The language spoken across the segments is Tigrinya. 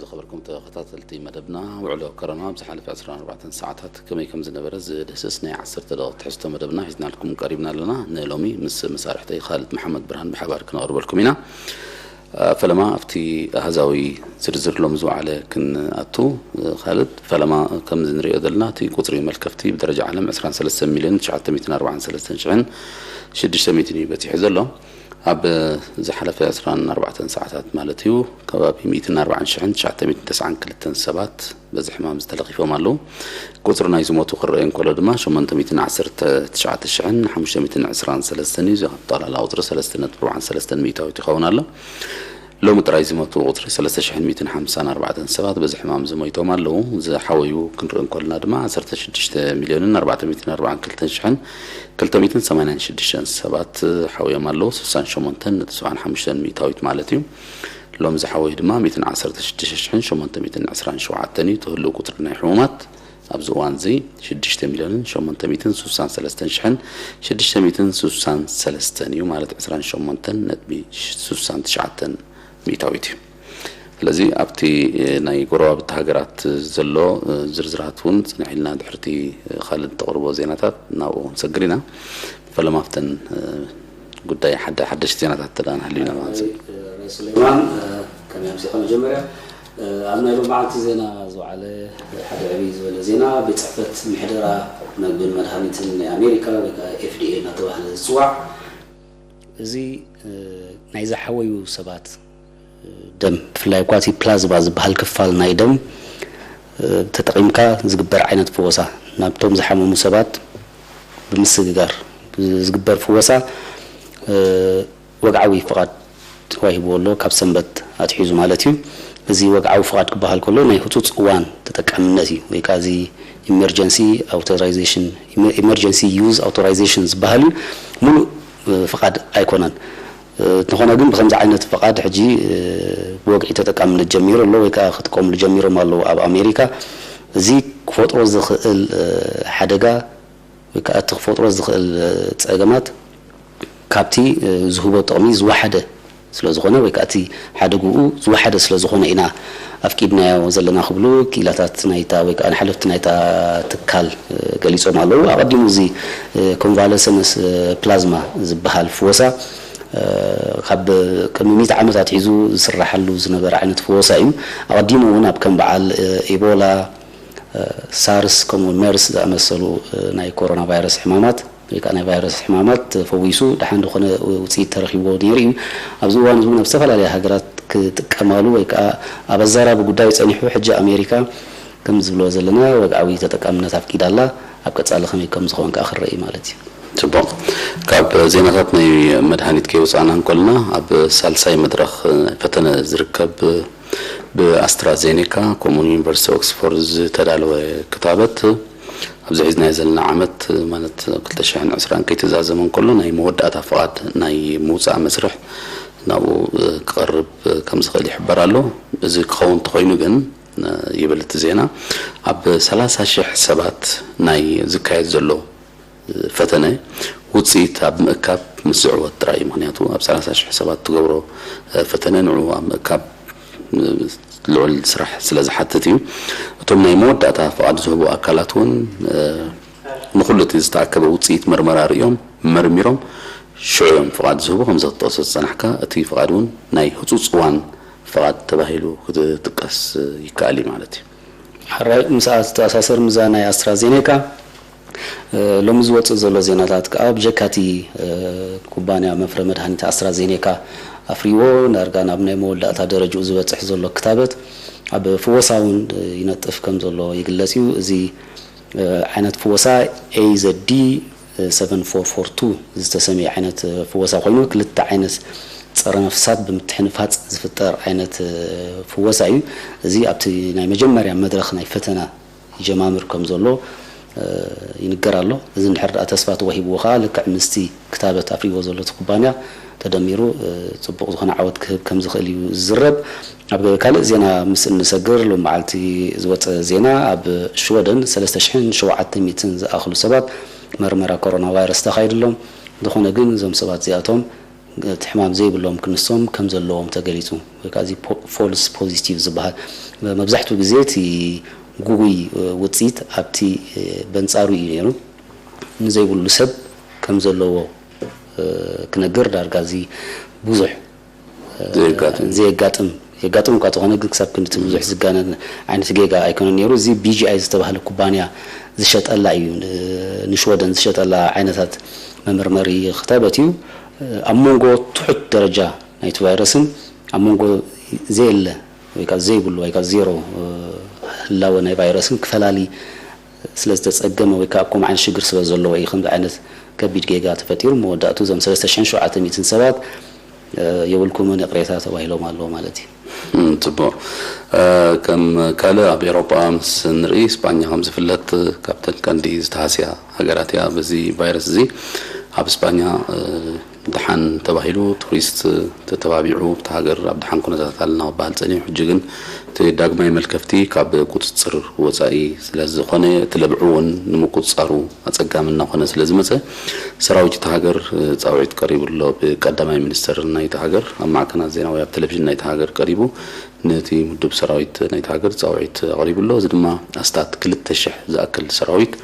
ዝኸበርኩም ተኸታተልቲ መደብና፣ ውዕሎ ኮሮና ኣብ ዝሓለፈ ዕስራን ኣርባዕተን ሰዓታት ከመይ ከም ዝነበረ ዝድህስስ ናይ ዓሰርተ ደቂቕ ትሕዝቶ መደብና ሒዝናልኩም ቀሪብና ኣለና። ንሎሚ ምስ መሳርሕተይ ካልድ መሓመድ ብርሃን ብሓባር ክነቕርበልኩም ኢና። ፈለማ ኣብቲ ኣሃዛዊ ዝርዝር ሎም ዝወዓለ ክንኣቱ። ካልድ፣ ፈለማ ከም ንሪኦ ዘለና እቲ ቁፅሪ መልከፍቲ ብደረጃ ዓለም ዕስራን ሰለስተን ሚልዮን ትሽዓተ ሚእትን ኣርባዓን ሰለስተን ሽሕን ሽዱሽተ ሚእትን እዩ በፂሑ ዘሎ። ኣብ ዝሓለፈ ዕስራን ኣርባዕተን ሰዓታት ማለት እዩ፣ ከባቢ ሚእትን ኣርባዓን ሽሕን ትሽዓተ ሚእትን ተስዓን ክልተን ሰባት በዚ ሕማም ዝተለኺፎም ኣለዉ። ቁፅሪ ናይ ዝሞቱ ክረአ እንከሎ ድማ ሸሞንተ ሚእትን ዓሰርተ ትሽዓተ ሽሕን ሓሙሽተ ሚእትን ዕስራን ሰለስተን እዩ። እዚ ጠቕላላ ቁፅሪ ሰለስተ ነጥቢ ኣርባዓን ሰለስተን ሚእታዊት ይኸውን ኣሎ። ሎሚ ጥራይ ዝሞቱ ቁፅሪ ሰለስተ ሽሕን ሚእትን ሓምሳን ኣርባዕተን ሰባት በዚ ሕማም ዝሞይቶም ኣለዉ። ዝሓወዩ ክንርኢ እንከልና ድማ ዓሰርተ ሽዱሽተ ሚልዮንን ኣርባዕተ ሚእትን ኣርባዓን ክልተን ሽሕን ክልተ ሚእትን ሰማንያን ሽዱሽተን ሰባት ሓውዮም ኣለዉ። ስሳን ሸሞንተን ነጥቢ ሰብዓን ሓሙሽተን ሚእታዊት ማለት እዩ። ሎም ዝሓወዩ ድማ ሚእትን ዓሰርተ ሽዱሽተ ሽሕን ሸሞንተ ሚእትን ዕስራን ሸውዓተን እዩ። እቲ ህሉው ቁፅሪ ናይ ሕሙማት ኣብዚ እዋን እዚ ሽዱሽተ ሚልዮንን ሸሞንተ ሚእትን ስሳን ሰለስተን ሽሕን ሽዱሽተ ሚእትን ስሳን ሰለስተን እዩ፣ ማለት ዕስራን ሸሞንተን ነጥቢ ስሳን ትሽዓተን ሚእታዊት እዩ። ስለዚ ኣብቲ ናይ ጎረባብቲ ሃገራት ዘሎ ዝርዝራት እውን ፅንሕ ኢልና ድሕርቲ ካልድ ተቕርቦ ዜናታት ናብኡ ክንሰግር ኢና። ፈለማ ኣብተን ጉዳይ ሓደ ሓደሽቲ ዜናታት ተዳ ንሃልዩና ማለት እዩ። ሱሌማን፣ ከመይ ኣምሲኻ? መጀመርያ ኣብ ናይ ሎማዓንቲ ዜና ዝወዓለ ሓደ ዕብይ ዝበለ ዜና፣ ቤት ፅሕፈት ምሕደራ መግብን መድሃኒትን ናይ ኣሜሪካ ወይ ከዓ ኤፍ ዲ ኤ እናተባህለ ዝፅዋዕ፣ እዚ ናይ ዝሓወዩ ሰባት ደም፣ ብፍላይ እኳ እቲ ፕላዝማ ዝበሃል ክፋል ናይ ደም ተጠቒምካ ዝግበር ዓይነት ፍወሳ፣ ናብቶም ዝሓመሙ ሰባት ብምስግጋር ዝግበር ፍወሳ ወግዓዊ ፍቓድ ተዋሂብዎ ኣሎ፣ ካብ ሰንበት ኣትሒዙ ማለት እዩ። እዚ ወግዓዊ ፍቓድ ክበሃል ከሎ ናይ ህፁፅ እዋን ተጠቃምነት እዩ፣ ወይ ከዓ እዚ emergency authorization, emergency use authorization ዝበሃል እዩ። ሙሉእ ፍቓድ ኣይኮነን። እንተኾነ ግን ብከምዚ ዓይነት ፍቓድ ሕጂ ብወግዒ ተጠቃምነት ጀሚሩ ኣሎ፣ ወይ ከዓ ክጥቀምሉ ጀሚሮም ኣለዉ ኣብ ኣሜሪካ። እዚ ክፈጥሮ ዝኽእል ሓደጋ ወይ ከዓ እቲ ክፈጥሮ ዝኽእል ፀገማት ካብቲ ዝህቦ ጥቕሚ ዝወሓደ ስለ ዝኾነ፣ ወይ ከዓ እቲ ሓደግኡ ዝወሓደ ስለ ዝኾነ ኢና ኣፍቂድናዮ ዘለና ክብሉ ክኢላታት ናይታ ወይ ከዓ ሓለፍቲ ናይታ ትካል ገሊፆም ኣለዉ። ኣቐዲሙ እዚ ኮንቫለሰንስ ፕላዝማ ዝበሃል ፍወሳ ካብ ቅድሚ ሚእቲ ዓመት ኣትሒዙ ዝስራሓሉ ዝነበረ ዓይነት ፍወሳ እዩ። ኣቐዲሙ እውን ኣብ ከም በዓል ኢቦላ፣ ሳርስ ከምኡ እውን ሜርስ ዝኣመሰሉ ናይ ኮሮና ቫይረስ ሕማማት ወይ ከዓ ናይ ቫይረስ ሕማማት ተፈዊሱ ደሓን ዝኾነ ውፅኢት ተረኺብዎ ነይሩ እዩ። ኣብዚ እዋን እዚ እውን ኣብ ዝተፈላለያ ሃገራት ክጥቀማሉ ወይ ከዓ ኣብ ኣዛራቢ ጉዳይ ጸኒሑ ሕጂ ኣሜሪካ ከም ዝብሎ ዘለና ወግዓዊ ተጠቃምነት ኣፍቂዳ ኣላ። ኣብ ቀጻሊ ከመይ ከም ዝኸውን ከዓ ክረኢ ማለት እዩ። ጽቡቕ። ካብ ዜናታት ናይ መድሃኒት ከይወጻእና እንኮልና ኣብ ሳልሳይ መድረኽ ፈተነ ዝርከብ ብኣስትራዜኔካ ከምኡውን ዩኒቨርሲቲ ኦክስፎርድ ዝተዳለወ ክታበት ኣብዚ ሒዝናዮ ዘለና ዓመት ማለት ክልተ ሽሕን ዕስራን ከይተዛዘመ እንከሎ ናይ መወዳእታ ፍቓድ ናይ ምውፃእ መስርሕ ናብኡ ክቐርብ ከም ዝኽእል ይሕበር ኣሎ። እዚ ክኸውን እንተኾይኑ ግን ይብል እቲ ዜና ኣብ ሰላሳ ሽሕ ሰባት ናይ ዝካየድ ዘሎ ፈተነ ውፅኢት ኣብ ምእካብ ምስ ዝዕወት ጥራይ እዩ። ምክንያቱ ኣብ ሰላሳ ሽሕ ሰባት ትገብሮ ፈተነ ንዕኡ ኣብ ምእካብ ልዑል ስራሕ ስለ ዝሓትት እዩ። እቶም ናይ መወዳእታ ፍቓድ ዝህቡ ኣካላት እውን ንኩሉ እቲ ዝተኣከበ ውፅኢት መርመራ ርእዮም መርሚሮም ሽዑ እዮም ፍቓድ ዝህቡ። ከምዚ ክትጠቕሶ ዝፀናሕካ እቲ ፍቓድ እውን ናይ ህፁፅ እዋን ፍቓድ ተባሂሉ ክትጥቀስ ይከኣል እዩ ማለት እዩ። ሕራይ ምስኣ ዝተኣሳሰር ምዛ ናይ ኣስትራዜኔካ ሎሚ ዝወፅእ ዘሎ ዜናታት ከዓ ብጀካቲ ኩባንያ መፍረ መድሃኒት ኣስትራዜኔካ ኣፍሪዎ ዳርጋ ናብ ናይ መወዳእታ ደረጅኡ ዝበፅሕ ዘሎ ክታበት ኣብ ፍወሳ እውን ይነጥፍ ከም ዘሎ ይግለፅ እዩ። እዚ ዓይነት ፍወሳ ኤዘዲ ሰቨን ፎር ፎር ቱ ዝተሰመየ ዓይነት ፍወሳ ኮይኑ ክልተ ዓይነት ፀረ ነፍሳት ብምትሕንፋፅ ዝፍጠር ዓይነት ፍወሳ እዩ። እዚ ኣብቲ ናይ መጀመርያ መድረኽ ናይ ፈተና ይጀማምር ከም ዘሎ ይንገር ኣሎ። እዚ እንድሕር ደኣ ተስፋ ተዋሂብዎ ከዓ ልክዕ ምስቲ ክታበት ኣፍሪዎ ዘሎ እቲ ኩባንያ ተደሚሩ ፅቡቕ ዝኾነ ዓወት ክህብ ከም ዝኽእል እዩ ዝዝረብ። ኣብ ካልእ ዜና ምስ እንሰግር ሎም መዓልቲ ዝወፀ ዜና ኣብ ሽወደን ሰለስተ ሽሕን ሸውዓተ ሚእትን ዝኣኽሉ ሰባት መርመራ ኮሮና ቫይረስ ተኻይድሎም። እንተኾነ ግን እዞም ሰባት እዚኣቶም እቲ ሕማም ዘይብሎም ክንሶም ከም ዘለዎም ተገሊጹ። ወይ ከዓ እዚ ፖ-፣ ፎልስ ፖዚቲቭ ዝበሃል፣ መብዛሕትኡ ግዜ እቲ ጉጉይ ውጽኢት ኣብቲ በንጻሩ እዩ ነይሩ። ንዘይብሉ ሰብ ከም ዘለዎ ክነግር ዳርጋ እዚ ብዙሕ ዘየጋጥም። ዘየጋጥም፣ የጋጥም እኳ ተኾነ ግን ክሳብ ክንድቲ ብዙሕ ዝጋነን ዓይነት ጌጋ ኣይኮነን ነይሩ። እዚ ቢጂኣይ ዝተባህለ ኩባንያ ዝሸጠላ እዩ፣ ን-፣ ንሽወደን ዝሸጠላ ዓይነታት መመርመሪ ክታበት እዩ። ኣብ መንጎ ትሑት ደረጃ ናይቲ ቫይረስን ኣብ መንጎ ዘየለ ወይ ከዓ ዘይብሉ ወይ ከዓ ዜሮ ህላወ ናይ ቫይረስን ክፈላሊ ስለ ዝተጸገመ ወይ ከዓ ከምኡ ዓይነት ሽግር ስለ ዘለዎ እዩ ከምዚ ዓይነት ከቢድ ጌጋ ተፈጢሩ። መወዳእቱ እዞም ሰለስተ ሽሕን ሸውዓተ ሚእትን ሰባት የብልኩምን ይቕሬታ ተባሂሎም ኣለዉ ማለት እዩ። ጽቡቕ። ከም ካልእ ኣብ ኤውሮጳ ምስ ንርኢ፣ ስጳኛ ከም ዝፍለጥ ካብተን ቀንዲ ዝተሃስያ ሃገራት እያ በዚ ቫይረስ እዚ። ኣብ ስጳኛ ደሓን ተባሂሉ ቱሪስት ተተባቢዑ ኣብቲ ሃገር ኣብ ደሓን ኩነታት ኣለና ክበሃል ጸኒሑ፣ ሕጂ ግን እቲ ዳግማይ መልከፍቲ ካብ ቁጽጽር ወጻኢ ስለ ዝኾነ፣ እቲ ለብዒ እውን ንምቁጽጻሩ ኣጸጋሚ እናኾነ ስለ ዝመጸ፣ ሰራዊት እታ ሃገር ጻውዒት ቀሪቡ ኣሎ። ብቀዳማይ ሚኒስተር ናይታ ሃገር ኣብ ማዕከናት ዜና ወይ ኣብ ቴሌቪዥን ናይታ ሃገር ቀሪቡ ነቲ ምዱብ ሰራዊት ናይታ ሃገር ጻውዒት ኣቕሪቡ ኣሎ። እዚ ድማ ኣስታት ክልተ ሽሕ ዝኣክል ሰራዊት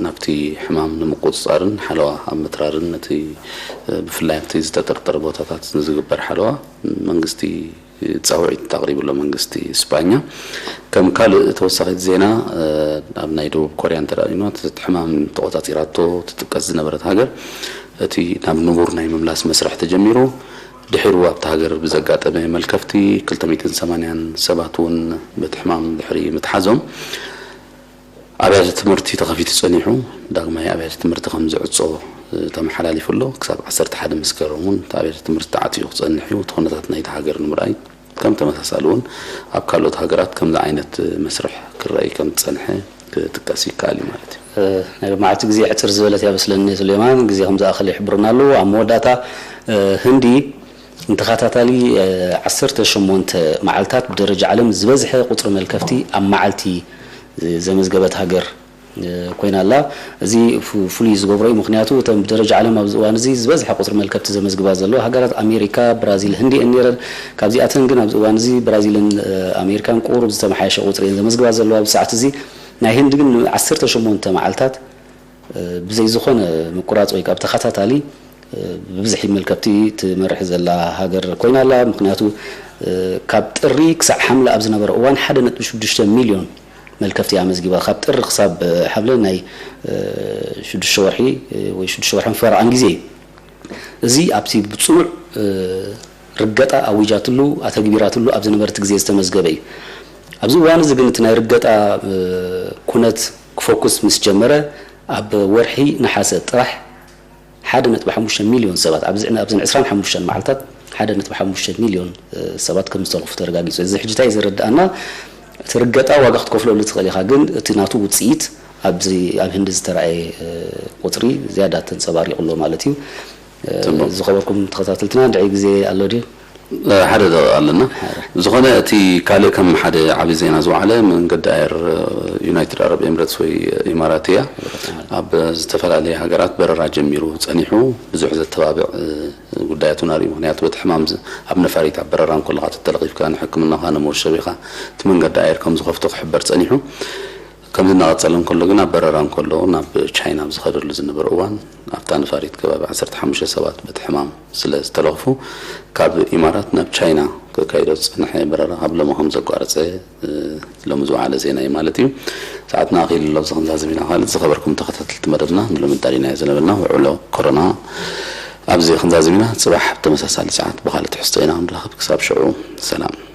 ናብቲ ሕማም ንምቁጽጻርን ሓለዋ ኣብ ምትራርን ነቲ ብፍላይ ኣብቲ ዝተጠርጠረ ቦታታት ንዝግበር ሓለዋ መንግስቲ ጻውዒት ኣቕሪቡ ኣሎ መንግስቲ ስጳኛ። ከም ካልእ ተወሳኺት ዜና ኣብ ናይ ደቡብ ኮርያ እንተ ደኣ ሪእና እቲ ሕማም ተቖጻጺራቶ ትጥቀስ ዝነበረት ሃገር እቲ ናብ ንቡር ናይ ምምላስ መስርሕ ተጀሚሩ። ድሒሩ ኣብቲ ሃገር ብዘጋጠመ መልከፍቲ ክልተ ሚእትን ሰማንያን ሰባት እውን በቲ ሕማም ድሕሪ ምትሓዞም ኣብያተ ትምህርቲ ተኸፊቱ ጸኒሑ። ዳግማይ ኣብያተ ትምህርቲ ከም ዝዕጾ ተመሓላሊፉ ኣሎ። ክሳብ ዓሰርተ ሓደ መስከረም እውን እቲ ኣብያተ ትምህርቲ ተዓጽዩ ክጸንሕ እዩ። እቲ ኩነታት ናይቲ ሃገር ንምርኣይ ከም ተመሳሳሊ እውን ኣብ ካልኦት ሃገራት ከምዚ ዓይነት መስርሕ ክረኣይ ከም ዝጸንሐ ክጥቀስ ይከኣል እዩ ማለት እዩ። ናይ መዓልቲ ግዜ ሕጽር ዝበለት እያ መስለኒ ሱሌማን፣ ግዜ ከም ዝኣኸለ ይሕብሩና ኣለዉ። ኣብ መወዳእታ ህንዲ ንተኸታታሊ ዓሰርተ ሸሞንተ መዓልታት ብደረጃ ዓለም ዝበዝሐ ቁጽሪ መልከፍቲ ኣብ መዓልቲ ዘመዝገበት ሃገር ኮይና ኣላ። እዚ ፍሉይ ዝገብሮ እዩ፣ ምኽንያቱ እተን ብደረጃ ዓለም ኣብዚ እዋን እዚ ዝበዝሐ ቁጽሪ መልከፍቲ ዘመዝግባ ዘለዋ ሃገራት ኣሜሪካ፣ ብራዚል፣ ህንዲ እየን ነይረን። ካብዚኣተን ግን ኣብዚ እዋን እዚ ብራዚልን ኣሜሪካን ቁሩብ ዝተመሓየሸ ቁጽሪ እየን ዘመዝግባ ዘለዋ ኣብዚ ሰዓት እዚ። ናይ ህንዲ ግን ዓሰርተ ሸሞንተ መዓልታት ብዘይ ዝኾነ ምቁራጽ ወይ ካብ ተኸታታሊ ብብዝሒ መልከፍቲ ትመርሕ ዘላ ሃገር ኮይና ኣላ። ምኽንያቱ ካብ ጥሪ ክሳዕ ሓምለ ኣብ ዝነበረ እዋን ሓደ ነጥቢ ሽዱሽተ ሚልዮን መልከፍቲ ኣመዝጊባ። ካብ ጥሪ ክሳብ ሓምለ ናይ ሽዱሽተ ወርሒ ወይ ሽዱሽተ ወርሕን ፈረቓን ግዜ እዩ። እዚ ኣብቲ ብጽኑዕ ርገጣ ኣዊጃትሉ ኣተግቢራትሉ ኣብ ዝነበረት ግዜ ዝተመዝገበ እዩ። ኣብዚ እዋን እዚ ግን እቲ ናይ ርገጣ ኩነት ክፎኩስ ምስ ጀመረ ኣብ ወርሒ ነሓሰ ጥራሕ ሓደ ነጥቢ ሓሙሽተ ሚልዮን ሰባት ኣብዚ ኣብዚ ዕስራን ሓሙሽተን መዓልታት ሓደ ነጥቢ ሓሙሽተ ሚልዮን ሰባት ከም ዝተለኽፉ ተረጋጊጹ። እዚ ሕጂ እንታይ ዘረድኣና፣ እቲ ርገጣ ዋጋ ክትከፍለሉ ትኽእል ኢኻ፣ ግን እቲ ናቱ ውጽኢት ኣብዚ ኣብ ህንዲ ዝተረኣየ ቁጽሪ ዝያዳ ተንጸባሪቑ ኣሎ ማለት እዩ። ዝኸበርኩም ተኸታተልትና እንድዒ ግዜ ኣሎ ድዩ? ሓደ ደቂቕ ኣለና። ዝኾነ እቲ ካልእ ከም ሓደ ዓቢ ዜና ዝወዓለ መንገዲ ኣየር ዩናይትድ ኣረብ ኤምሬትስ ወይ ኢማራት እያ ኣብ ዝተፈላለየ ሃገራት በረራ ጀሚሩ ጸኒሑ ብዙሕ ዘተባብዕ ጉዳያት እውን ኣርእዩ። ምኽንያቱ በቲ ሕማም ኣብ ነፋሪት ኣብ በረራ እንከለኻ ተተለኺፍካ ንሕክምናኻ ንመወሸቢኻ እቲ መንገዲ ኣየር ከም ዝኸፍቶ ክሕበር ጸኒሑ። ከምዚ እናቐጸለ እንከሎ ግን ኣብ በረራ እንከሎ ናብ ቻይና ኣብ ዝኸደሉ ዝነበረ እዋን ኣብታ ነፋሪት ከባቢ ዓሰርተ ሓሙሽተ ሰባት በቲ ሕማም ስለ ዝተለኽፉ ካብ ኢማራት ናብ ቻይና ከካይዶ ዝጸንሐ በረራ ካብ ሎሚ ከም ዘቋረጸ ሎሚ ዝወዓለ ዜና እዩ ማለት እዩ። ሰዓትና ኣኺሉ ኣሎ። ኣብዚ ክንዛዝሚና ካልእ ዝኸበርኩም ተኸታተልቲ መደብና ንሎሚ ኣዳሊናዮ ዝነበርና ውዕሎ ኮሮና ኣብዚ ክንዛዝሚና ጽባሕ ብተመሳሳሊ ሰዓት ብኻልእ ትሕዝቶ ኢና ክንራኸብ። ክሳብ ሽዑ ሰላም።